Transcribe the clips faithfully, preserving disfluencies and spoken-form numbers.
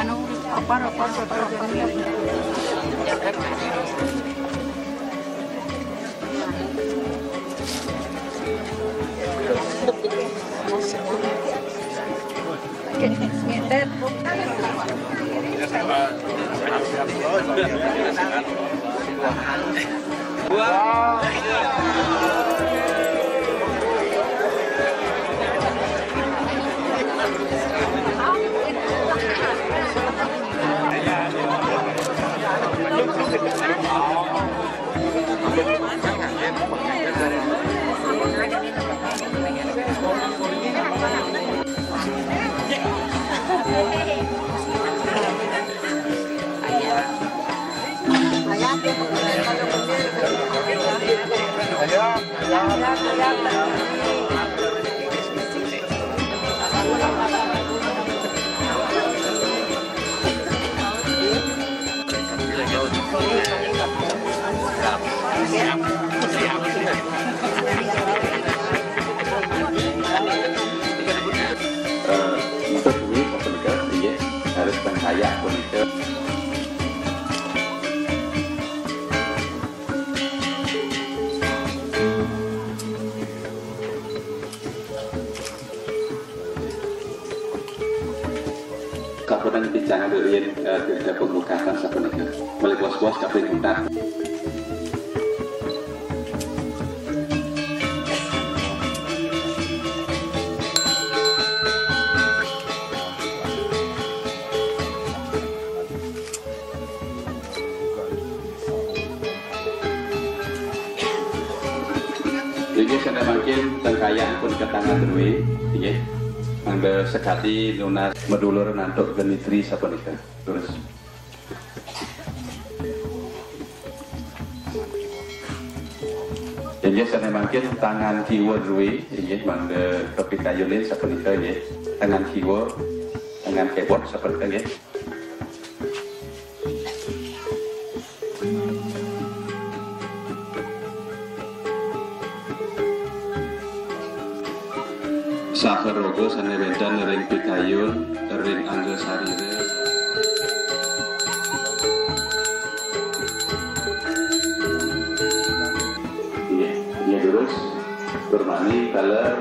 Anu, opor, opor, opor, opor. Eh, untuk ini, sapunika, inggih, harus teng kayah punika. Kapunten, pican yen, eh, tidak pembukaan sapunika. Malih bos-bos kaping empat. Inggih, sané mangkin teng kayah punika tangan drué, inggih. Mangda sekadi nunas madulur nantuk genitri sapunika. Terus. Inggih, sané mangkin tangan kiwa drué, inggih, mangda kapikayunin sapunika, inggih. Tangan kiwa, tangan keyboard sapunika, inggih. Saha raga sané wénten ring pikayun, ring angga sarira. Inggih, inggih durus. Tur mani taler.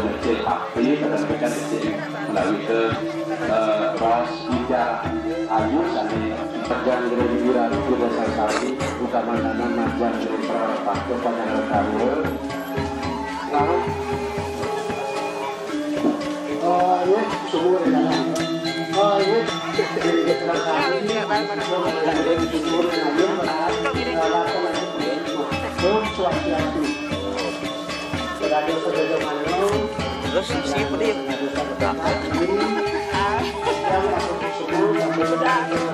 Cek Bakti, kita sampaikan cek melalui ke, eh, ras bicara ayu sami pegang dari Wiradu Desa Sari, utama nama Majan dari Prarapat kepada Rekawa. Lalu, eh, ya, semua dari dalam. Eh, ya, dari Desa Sari, semua dari dalam, eh, lakukan lagi. Om Swastiastu. Kepada saudara Mano, terus siapa dia? Yang aku sebut, aku sebut, aku sebut,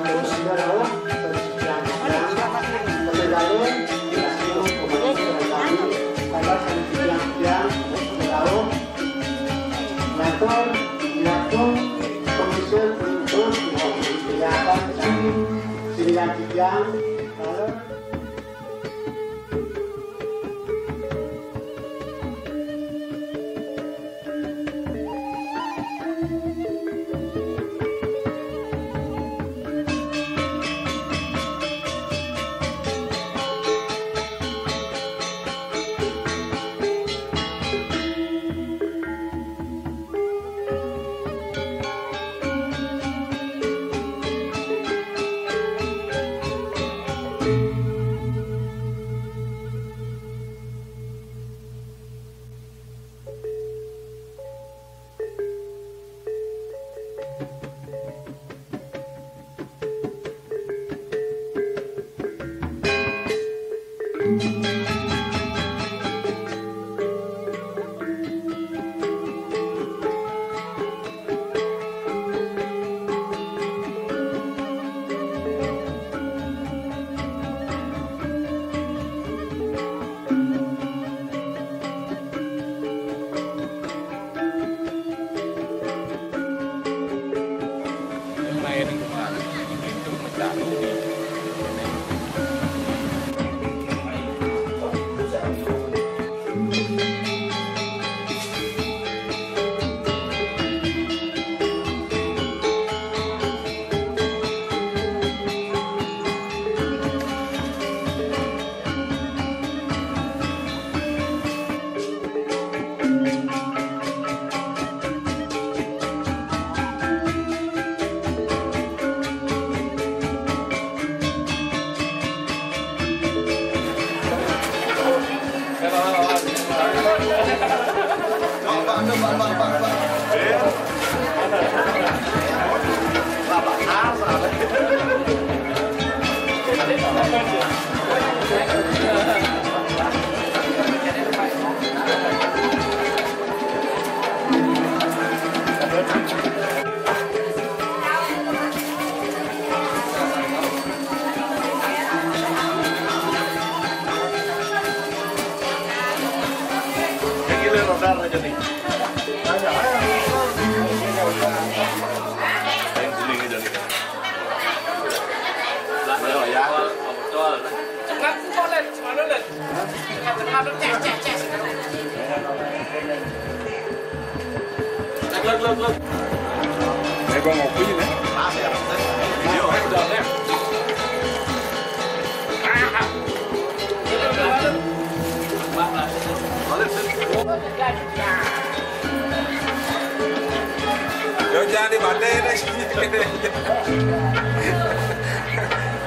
Yo, jangan dibantai deh.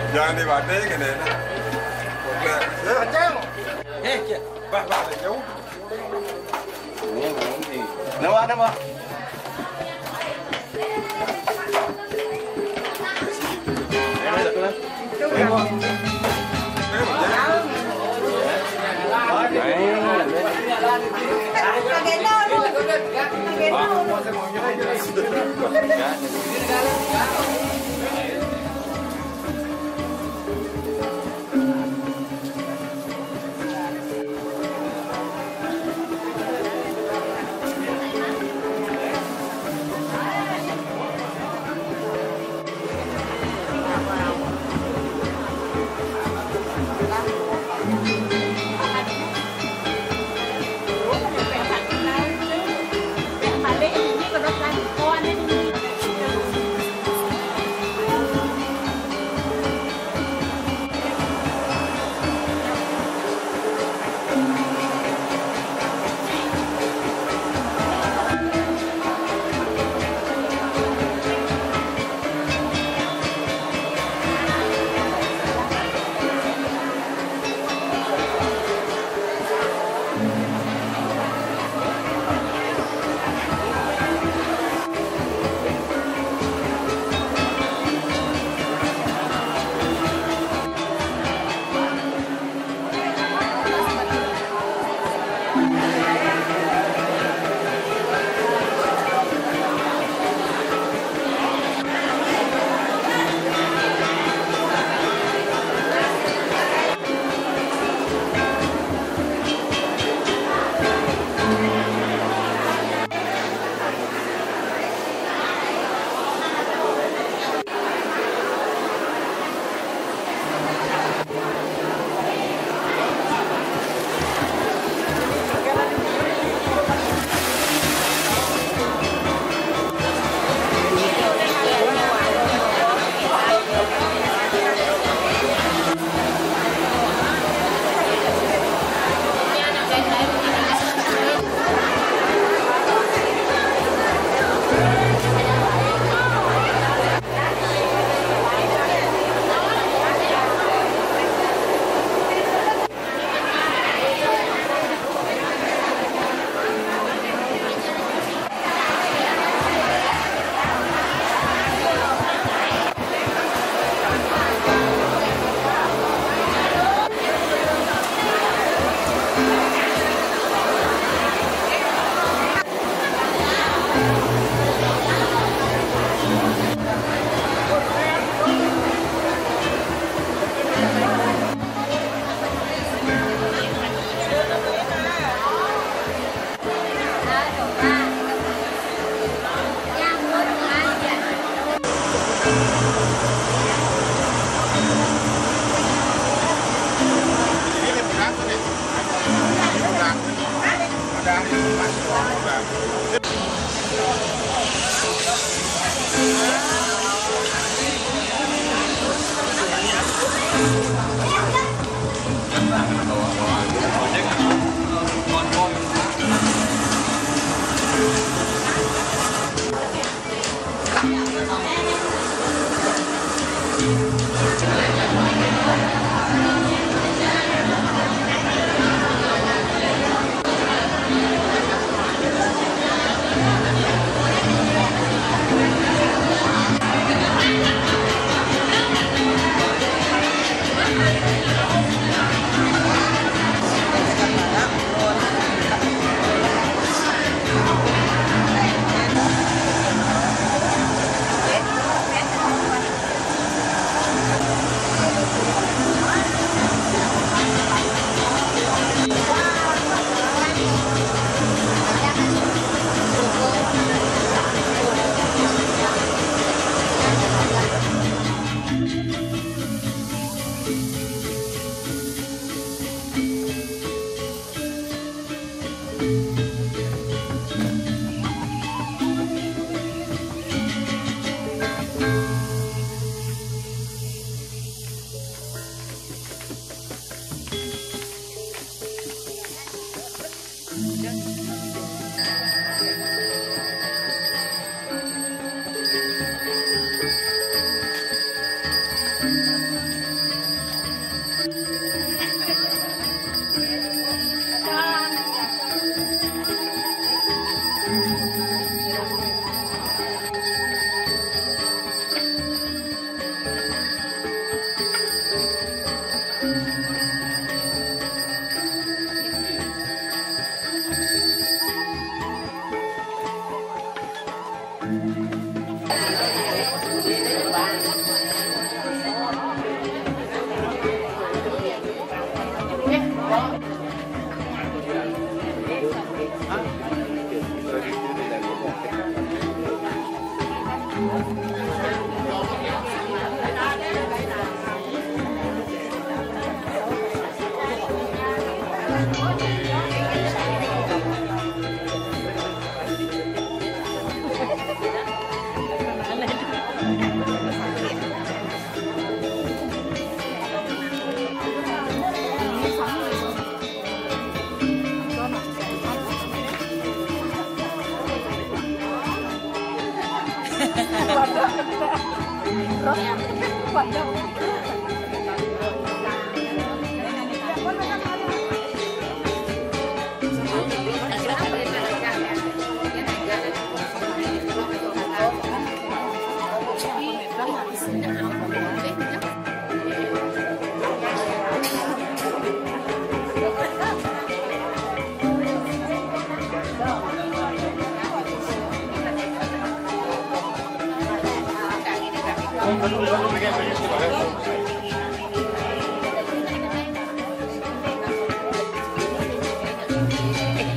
Jangan dibantai gini. Oke. Eh, bah, bah, jauh. Nama, nama.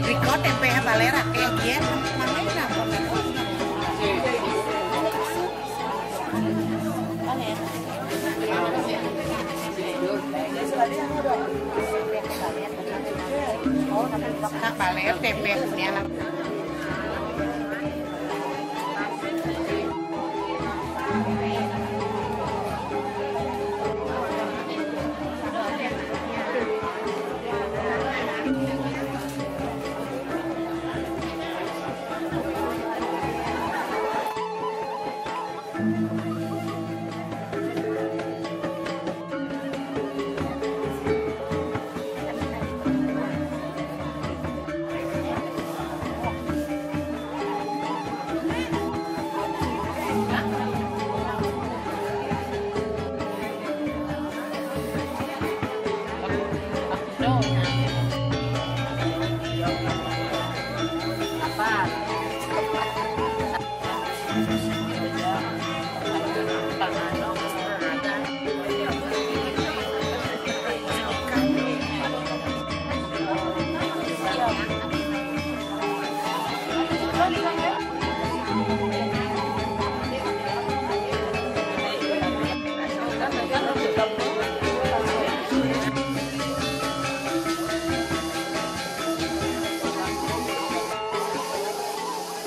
Riko tempe balera kayak dia, namanya kenapa? Kak, baler tempe punya anak.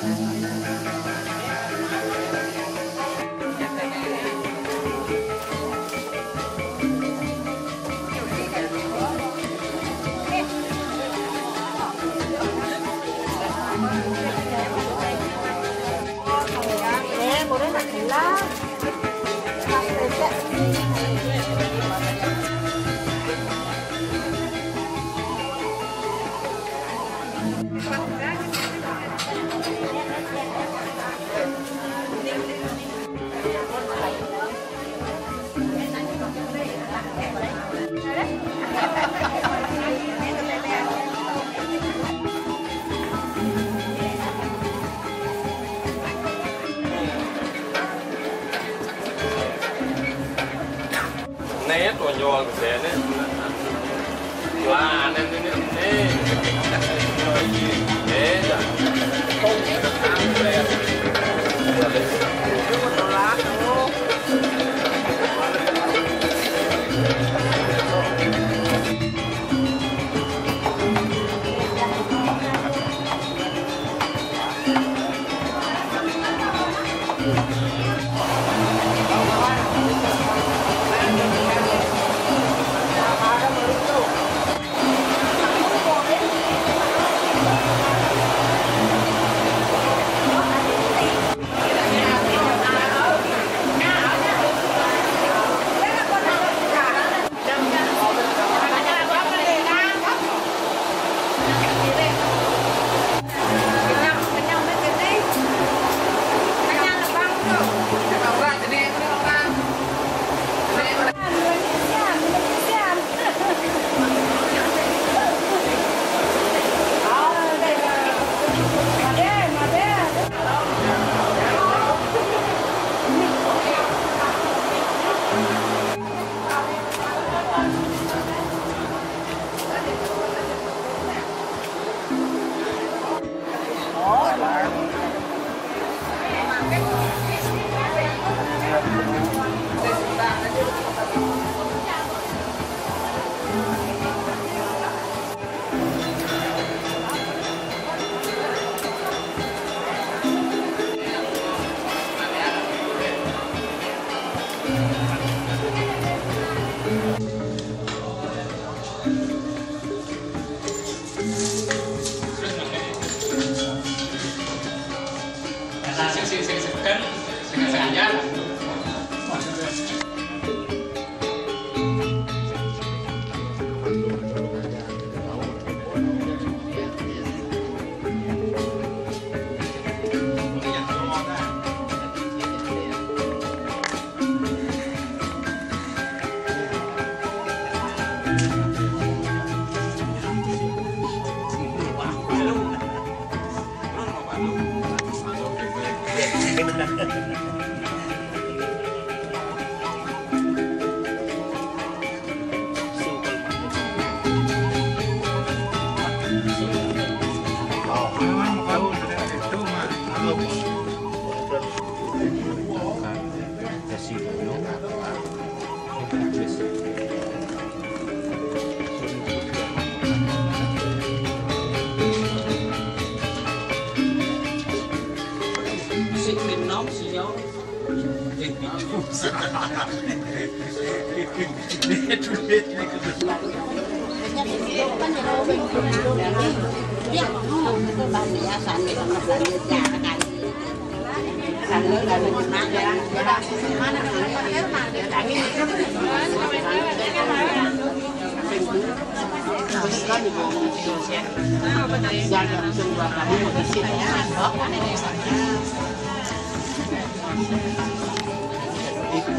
Nè, tua nyuol kìa nè. Lah, nè, nè, nè, nè. Nè, dah.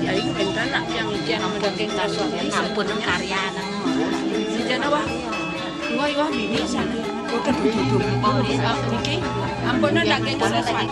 Aing minta nak yang ikan sama daging kasar. Ampun, karya nang. Ikan apa? Iwak, iwak bini sana. Udah duduk. Oh, iya. Niki. Ampun, daging kasar.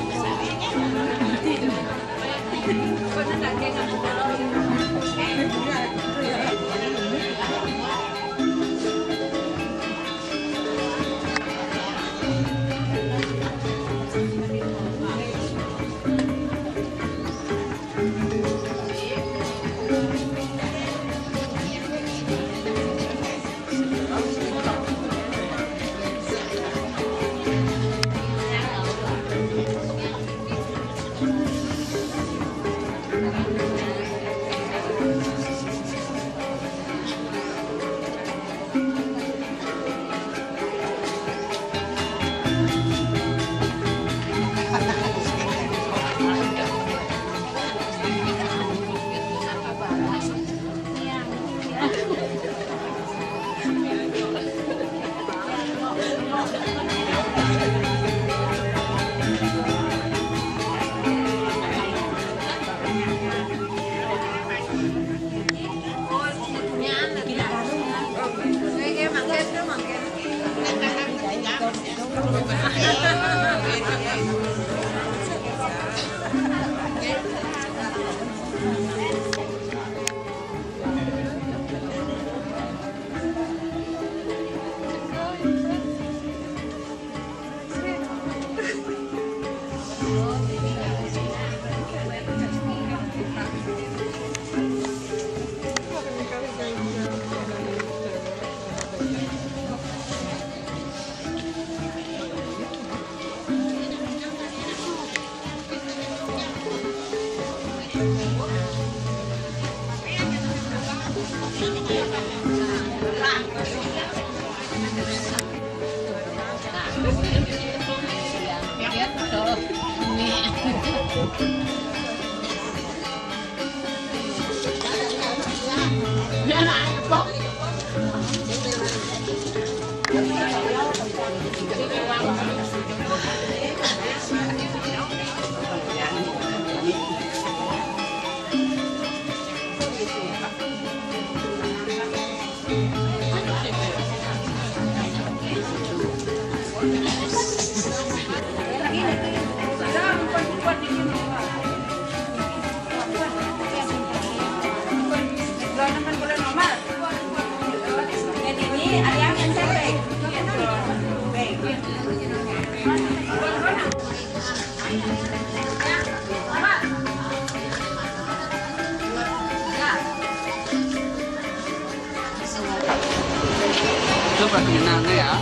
Coba tenang ya.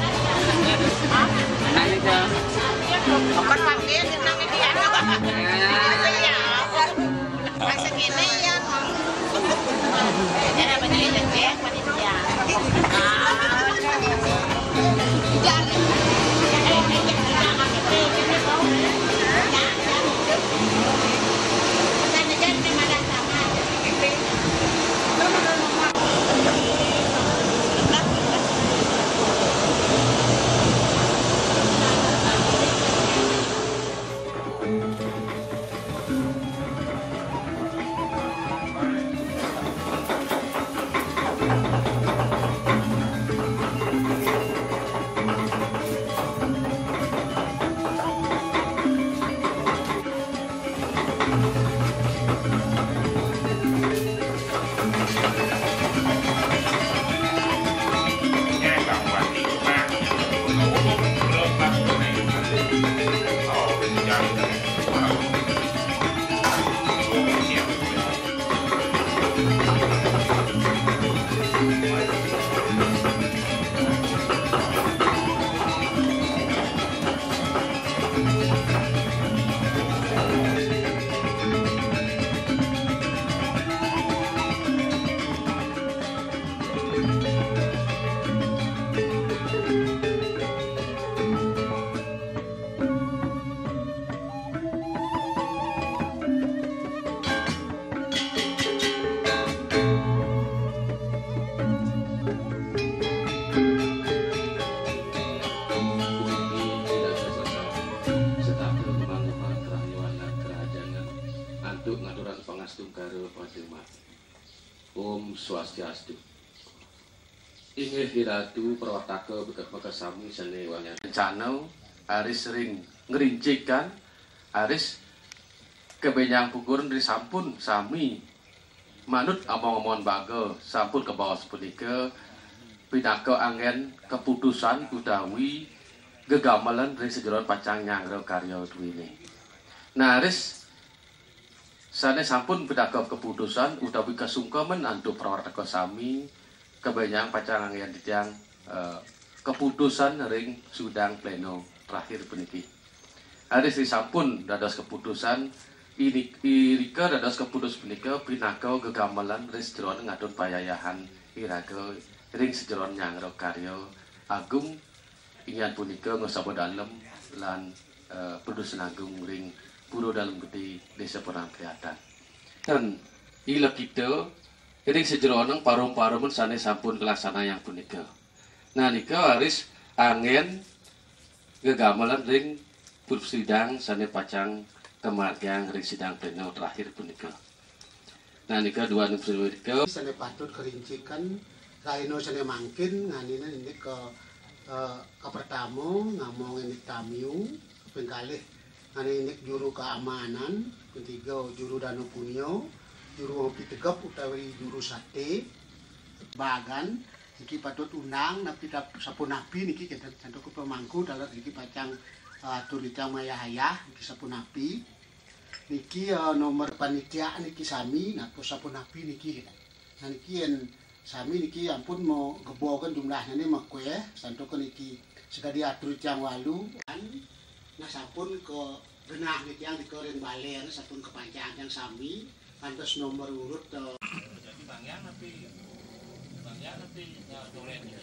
Tenang aja. Bukan wakil, tenang ini, anu. Nah. Iya. Masa gini ya. Cara begini, ya, panitia. Ah. Jangan. Antuk ngaturang pangastungkara pada mati. Om Swastiastu. Inggih Ratu, prawartaka beka-, beka sami sane wangiang. Rencana aris ring ngrincikan aris kabenjang pungkuran ri sampun sami manut among-amongan baga sampun kabaos punika pinaka anggen kaputusan utawi gegamelan ring sajeroning pacang nyanggra karya duene. Nah, aris sane sampun pinaka kaputusan utawi kasungkeman antuk prawartaka sami, kabenjang pacang anggen titiang, eh, kaputusan ring sidang pleno terakhir puniki. Aris sampun dados kaputusan, ini-, irika dados kaputus punika pinaka gegamelan ring sajeroning ngatur payayahan iraga ring sajeroning nyanggra karya agung, inggih punika ngasaba dalem lan, eh, Padusan Agung ring Pura Dalem Gede, Desa Penampiatan. Ten ilekita ring sajeroning parum-paruman sane sampun kalaksanayang punika. Nah, nika aris anggen gegamelan ring pursidang sane pacang kamargiang ring sidang pleno terakhir punika. Nah, nika duaning punika sane patut karincikan rahina sane mangkin nganine indik ke, eh, kapertama ngamong indik tamiu, kaping kalih ngane indik juru keamanan, kaping tiga juru dana punya, juru pitegep utawi juru sate, bagan, niki patut undang napi tap-, sapunapi niki kenten santuka pemangku taler niki pacang Atur titiang mayah-ayah, niki sapunapi. Niki, eh, nomor panitia niki sami, napa sapunapi niki. Nah, niki yén sami niki ampun magebogan jumlahnyané makuéh, santukan niki sakadi atur titiang walu. Nah, sampun kagenah titiang nika ring balé, sampun kapancang titiang sami, kantos nomor urut, eh, Bang Yan tapi, Bang Yan tapi, eh, coret ini.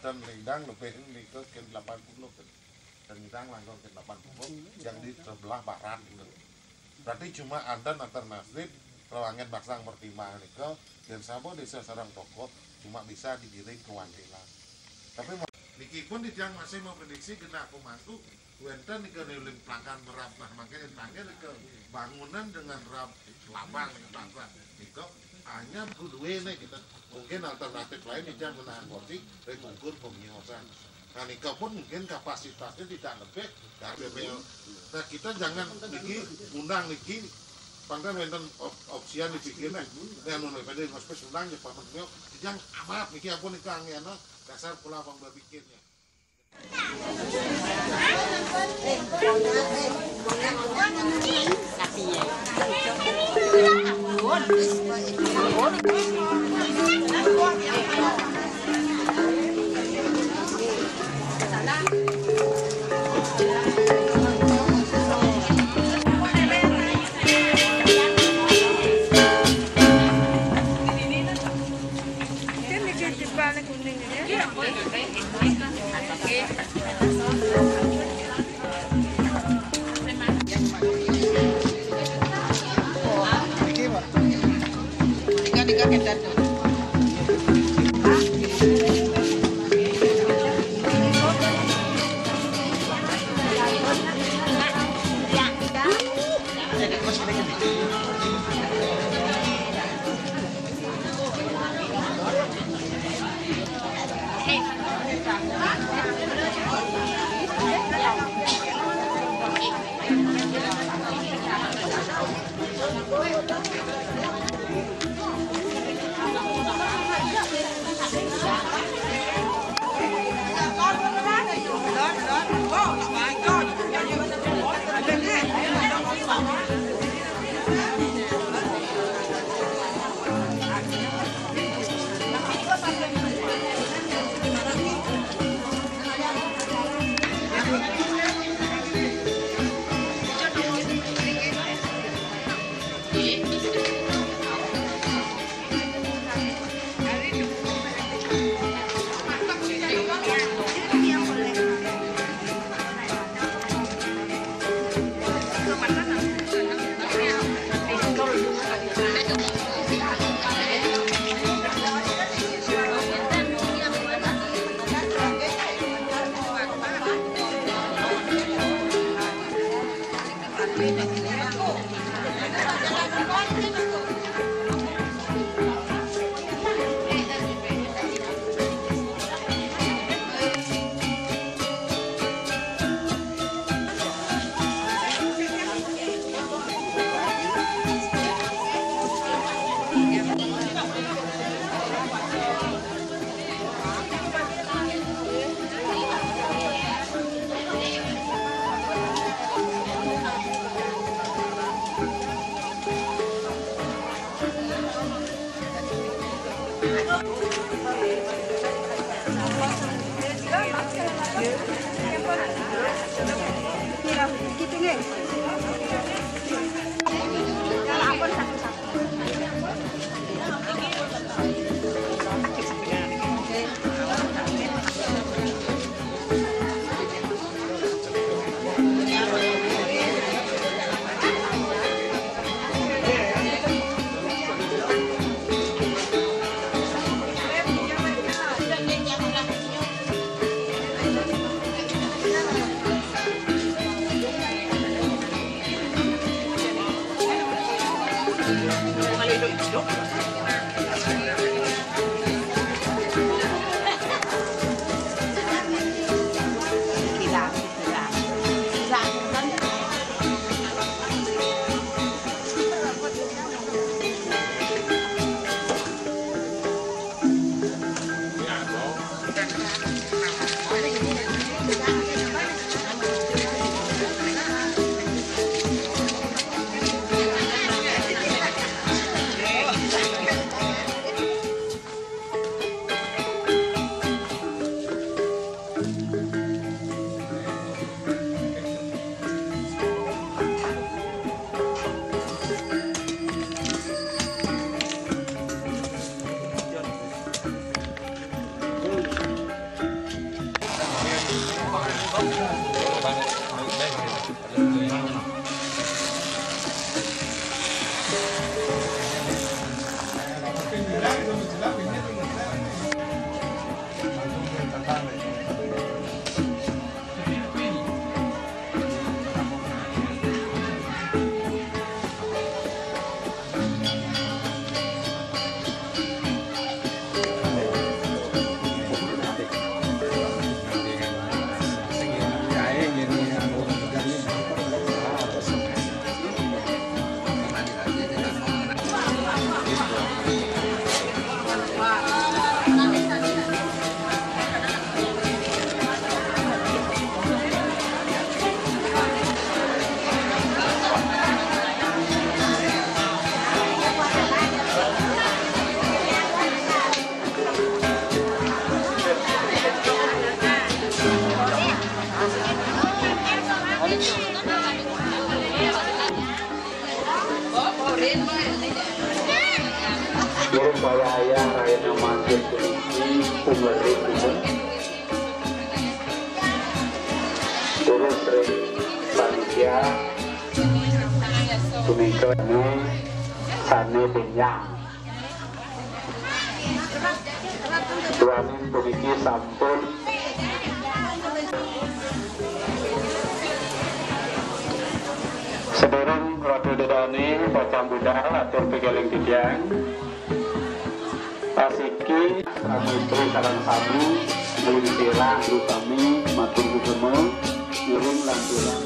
Tan Lindang lebih nika kén delapan puluh kan. Tan Lindang langkung kén delapan puluh, yang di sebelah barat gitu. Berarti cuma ada alternatif Rewangén Baksang Pertiwi nika, yén sampun désa sareng tokoh, cuma bisa digiring ke Wantila. Tapi mo-, niki pun titiang masih memprediksi genah pemangku, wénten nika niuling pelangkan merap, nah, mangkin panggih nika bangunan dengan rap labang nika, nika hanya duwé nih kita. Mungkin alternatif lain titiang genah anggota, ring ukur pemiosan. Nah, nika pun mungkin kapasitasnya tidak lebih dari B P L. Nah, kita jangan niki, undang niki, pangkat wénten op-, opsian dipikir, nah. Nah, anu, pada ngospés undang ya, Pak Menteri, jangan amat niki ampun nika anggéna, dasar pola pang berpikirnya. Durung bahaya raina mangkin puniki pungeri pun. Terus ring panitia punika sane benjang. Duaning puniki sampun. Sedurung Ratu Dedane pacang budal atur pigeling titiang. Asiki sami istri sareng sami nglingsirang sami matur suksma ngiring lanturan.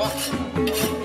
Wah.